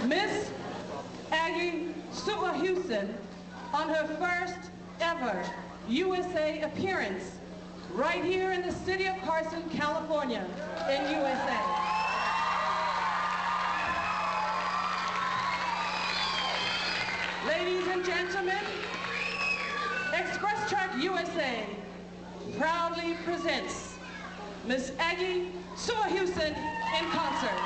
Miss Aggie Su'a Houston on her first ever USA appearance right here in the city of Carson, California, in USA. Ladies and gentlemen, Express Track USA proudly presents Miss Aggie Su'a Houston in concert.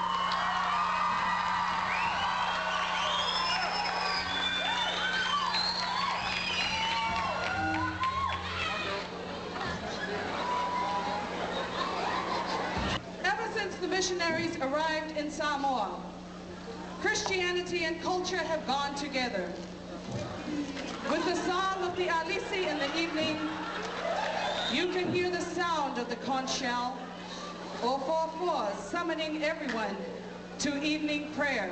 Ever since the missionaries arrived in Samoa, Christianity and culture have gone together. With the song of the Alisi in the evening, you can hear the sound of the conch shell or 4-4 summoning everyone to evening prayer.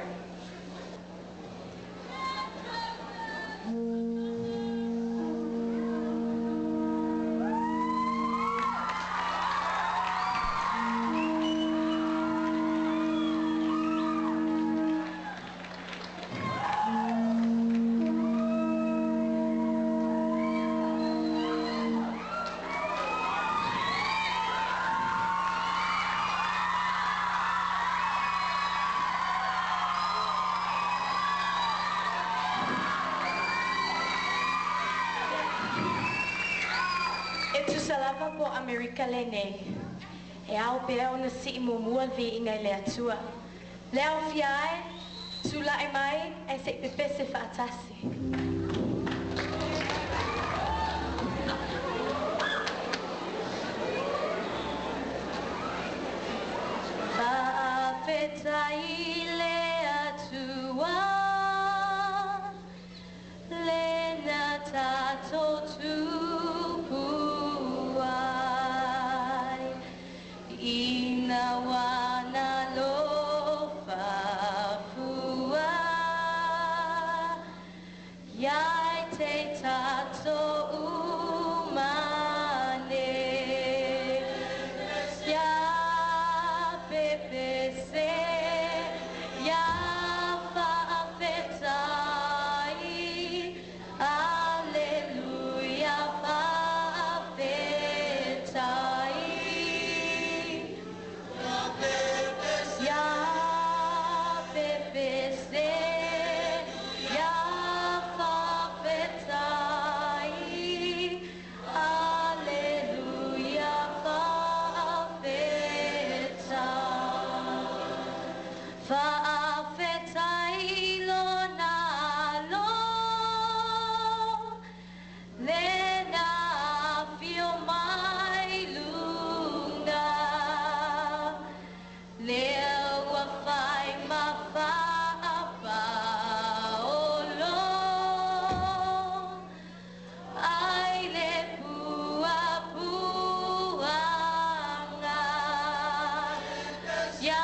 Tusa lava po Amerika lenei. E ao pea ona sii muamua le viiga i le Atua. Le aofia ai, tula'i mai ae se'i pepese fa'atasi. Fa'afetai le Atua, lena tatou tupu ai, ina ua alofa fua, ia te tatou uma nei. Ia pepese, ia fa'afetai, Aleluia fa'afetai. Ia pepese, ia fa'afetai, Aleluia fa'afetai. Fa'afetai lona alo, lena afio mai luga, lea ua fai ma fa'apaolo, ai le puapuaga. Ia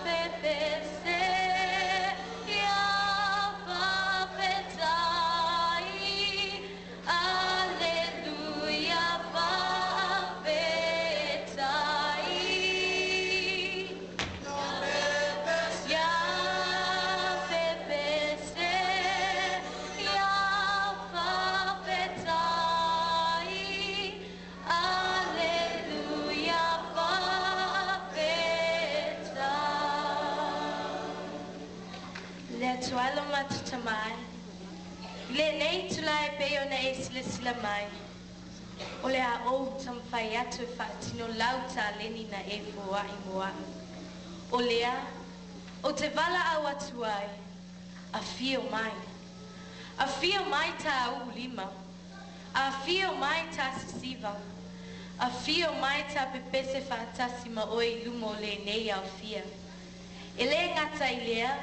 pepese, ia fa'afetai, Aleluia fa'afetai. Ia pepese, ia fa'afetai, Aleluia fa'afetai. Le Atua e lo matutamai, i lenei itulā e pei ona e silasila mai, o le a ou taumafai atu e faatino lau taleni na e foa'i mo a'u. O lea, ou te valaau atu ai, afio mai. Afio mai tā u'ulima, afio mai tā sisiva, afio mai tā pepese fa'atasi ma oe i luma o lenei aofia. E lē gata i lea,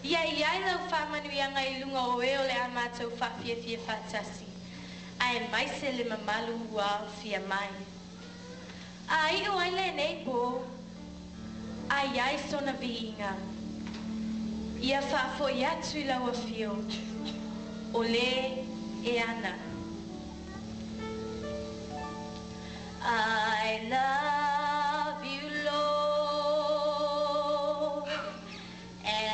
ia i ai lau fa'amanuiaga i luga o e o le a matou fa'afiafia fa'atasi, ae maise le mamalu ua aofia mai. A i'u ai lenei pō, a iai sona viiga. Ia fa'afo'i atu i lau afio, o lē e ana. I love you, Lord, and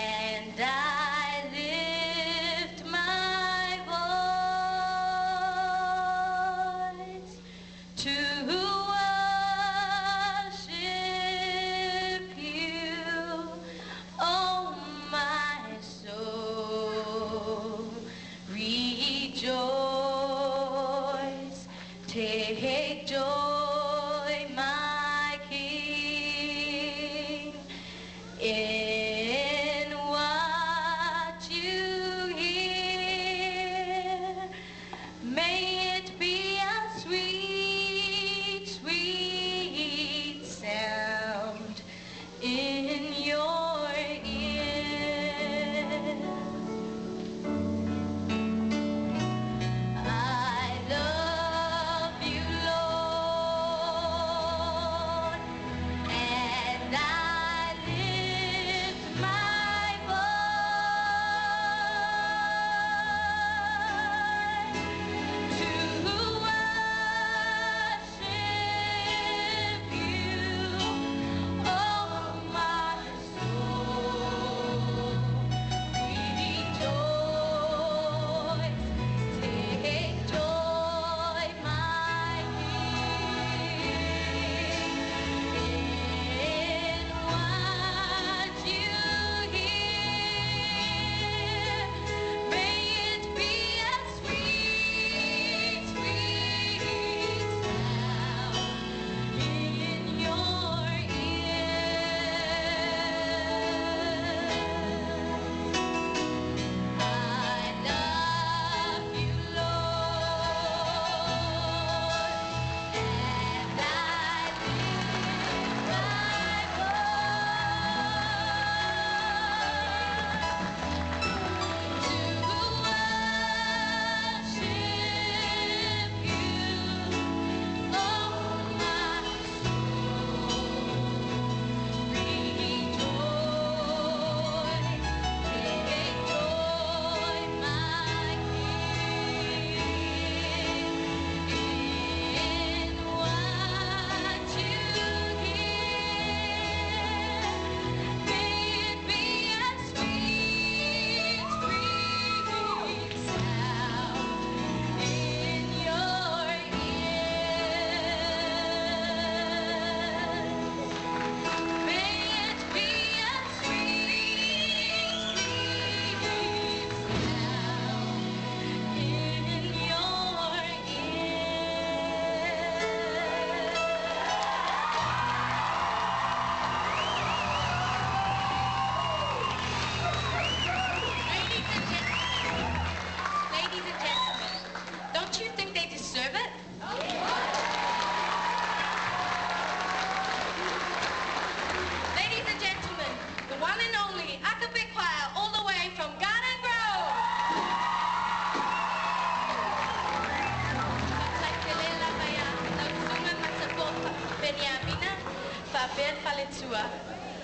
Sua.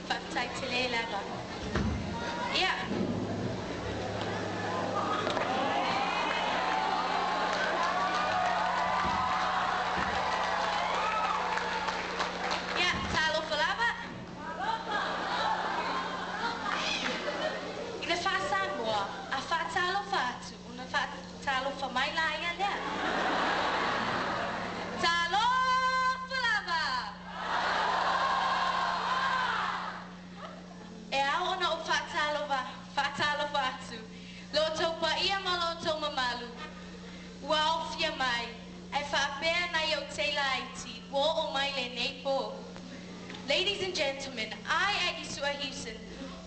Faafetai tele lava. Ia. Ia, talofa lava. I le faa-Samoa, a faatalofa atu, ona faatalofa mai laia lea. Talofa lava! E ao ona ou faatalofa, faatalofa atu, lo outou paia ma lo outou mamalu, ua aofia mai, ae faapea nai ou tei laiti, ua oo mai lenei po. Ladies and gentlemen, I, Aggie Sua Houston,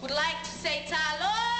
would like to say talofa.